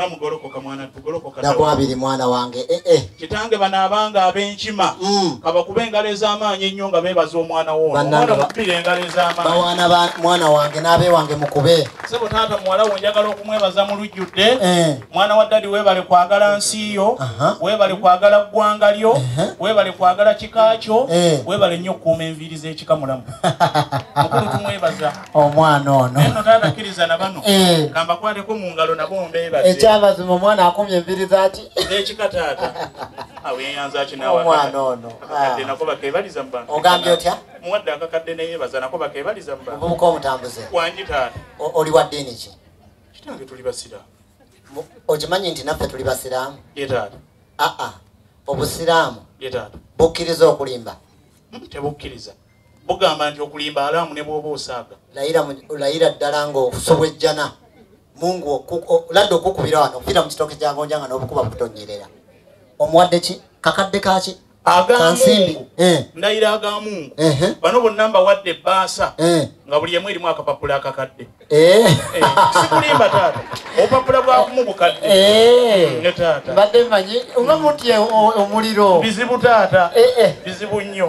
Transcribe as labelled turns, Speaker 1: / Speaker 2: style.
Speaker 1: Mugolokoka mwana tugolokoka.
Speaker 2: Nakwabiri mwana wange.
Speaker 1: Kitange bano abanga ab'enkima kabakube engalo ez'amaanyi ennyo nga beebaza omwana wo. Omwana mukubire engalo ez'amaanyi.
Speaker 2: Bawana ba mwana wange n'abeewange mukube.
Speaker 1: Ssebo taata muwala wo njagala okumwebaza mu lujjudde. Mwana wa ddadi weebale kwagala nsi yo, weebale kwagala ggwanga lyo, weebale kwagala kika kyo, weebale nnyo okukuuma enviiri z'ekika mulamu. Mukulu tumwebaza.
Speaker 2: Omwana ono.
Speaker 1: Naye nno taata kkiriza na bano. Kambakwateko mu ngalo nabo mbeebaze.
Speaker 2: Ekyamazima omwana akumye enviiri zaaki?
Speaker 1: Z'ekika taata. Awo yeeyanza ki naawe?
Speaker 2: Omwana ono.
Speaker 1: Akakadde nako bakeebaliza mu bantu.
Speaker 2: Ogambye otya?
Speaker 1: Muwadde akakadde ne yeebaza nako bakeebaliza mu bantu.
Speaker 2: Omuvubuka omutambuze.
Speaker 1: Wangi taata.
Speaker 2: Oli wa ddiini ki?
Speaker 1: Kitange tuli basiraamu.
Speaker 2: Okimanyi nti naffe tuli basiraamu?
Speaker 1: Ye taata.
Speaker 2: Aa, obusiraamu.
Speaker 1: Ye taata.
Speaker 2: Bukkiriza okulimba?
Speaker 1: Tebukkiriza. Bugamba nti okulimba alaamu ne bw'oba osaaga.
Speaker 2: Layira ddala ng'osobwejjana. Mungu ladde okukubira wano okufiira mu kitooke kya gonja nga n'obukuba butonyerera. Omuwadde ki? Kakadde kaaki?
Speaker 1: Aga Mungu. Ndayira aga Mungu. Bano bonna mbawadde ebbaasa nga buli emu erimu akapapula akakadde. Sikulimba taata. Obupapula bwa kumu bukadde. Ne taata.
Speaker 2: Mbadde mmanyi oba mutye omuliro.
Speaker 1: Bizibu taata. Bizibu nnyo.